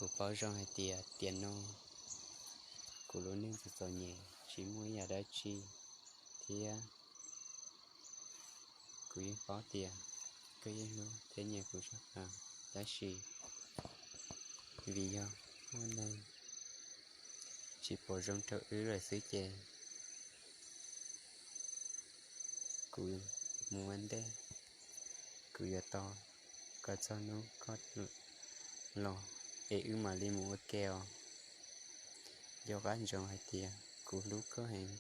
Kuv paub zoo hais tias tiam no kuv lub neej txom txom nyem tsis muaj ib yam dab tsi, thiab kuv yeej paub tias koj yeej hlub thiab nyiam kuv tshaj plaws, tab sis vim yog muaj neeg tsis pom zoo rau wb lawm xwb ces kuv mus ua ntej, kuv yuav tos kom txog hnub koj los es wb mam li mus ua ke os. Nco qab ntsoov hais tias kuv hlub koj heev.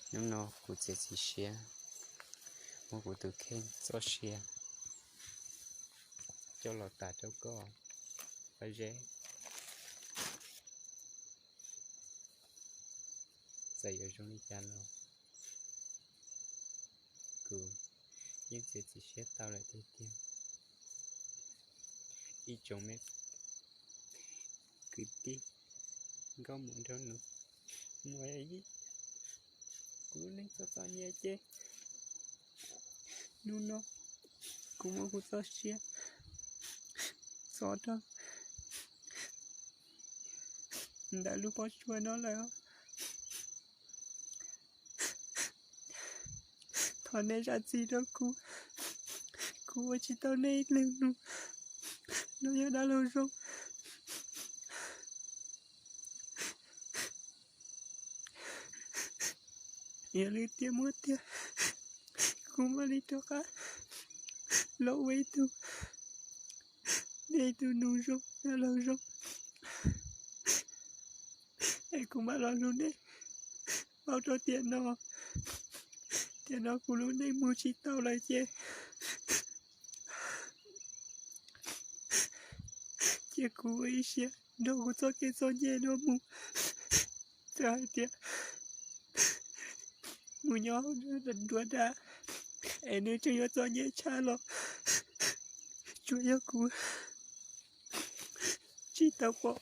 Hnub no kuv txiav txim siab muab kuv tus kheej txoj sia coj los tas rau koj, Paj Zeb. Txawm yuav zoo li cas los kuv yeej txiav txim siab tau lawm tiag tiag. Ib tsoom me kwv tij nkauj muam nraug nus, muaj ib, kuv lub neej txom txom nyem ces hnub no kuv muab kuv txoj sia txo rau ntawm lub pob tsuas no lawm. Thov nej zam txim rau kuv, kuv ua tsis tau nej ib leeg nus los yog dab laug zoo. Yog li tiag muab tiag, kuv mam li rov qab los ua ib tug, nej ib tug nus zoo, dab laug zoo, es kuv mam los hlub nej. Paub rau tiam no, tiam no kuv lub neej mus tsis tau lawm ces cia kuv ua ib siab nrog kuv txoj kev txom nyem no mus. Txawm hais tias mus nyob nruab nrab es nws tseem yuav txom nyem tshaj los tsuas yog kuv tsis tau pom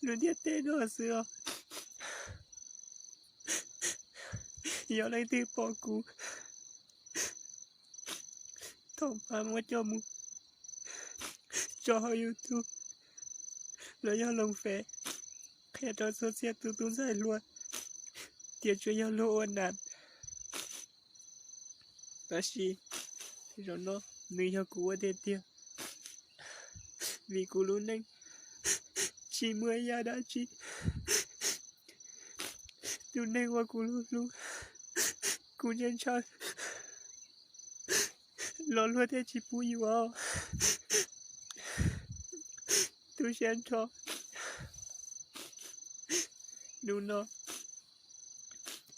lub ntiaj teb no xwb os. Yog leej twg pom kuv, thov pab muab coj mus tso hauv YouTube los yog Loos Fem, qhia rau txhua txhia tus tub ntxhais hluas tias tsuas yog luag ua nam. Tab sis zaum no nws yog kuv ua tiag tiag, vim kuv lub neej tsis muaj ib yam dab tsi. Tus neeg uas kuv hlub hlub, kuv ntshaw ntshaw los luag thiaj tsis pub yuav. Tu siab nrho. Hnub no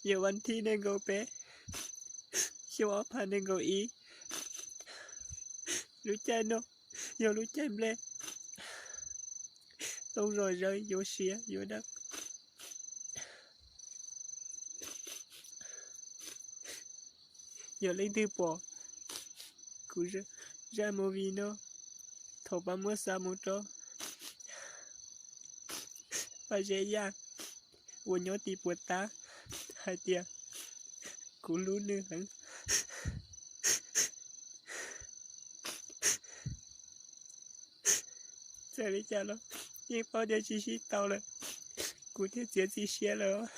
yog vas thib nees nkaum peb, xyoo ob phav nees nkaum ib. Lub caij no yog lub caij nplej tooj zom zaws yuav siav yuav dawb. Yog leej twg pom kuv zaj movie no, thov pab muab xa mus rau Paj Zeb Yaj uas nyob tim Puas Tab hais tias kuv hlub nws heev. Txawm li cas los yeej paub tias tsis sib tau lawm, kuv thiaj txiav txim siab lawm.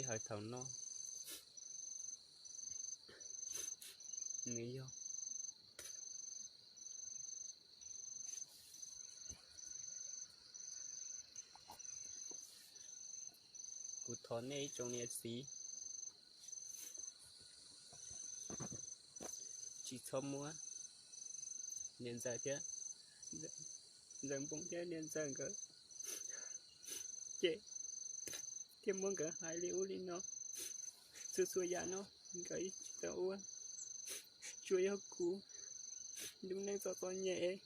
Thaum no nws yog kuv thov nej ib tsoom niam txiv tsis txhob muab niam ntxawm thiab, ntxawm npoo thiab niam ntxawm nkawd cem thiab muab nkawd hais li ub li no. Txhua txhua yam no nkawd tsis tau ua, tsuas yog kuv lub neej txom txom nyem,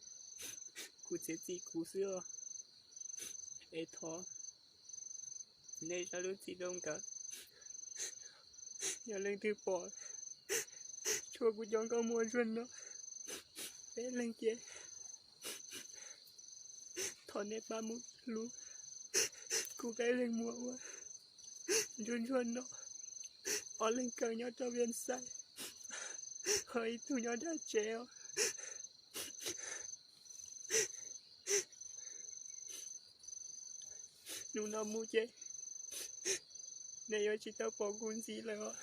kuv txiav txim kuv xwb os. Es thov nej zam lub txim rau nkawd. Yog leej twg pom, tshuav kuv cov nkauj muam ntsuag no peb leeg ces thov nej pab mus hlub kuv peb leeg muam uas ntsuag ntsuag no. Ob leeg kawm nyob rau Vias Xais, ho ib tug nyob nram tsev os. Hnub no mus ces nej yuav tsis tau pom kuv ntxiv lawm os.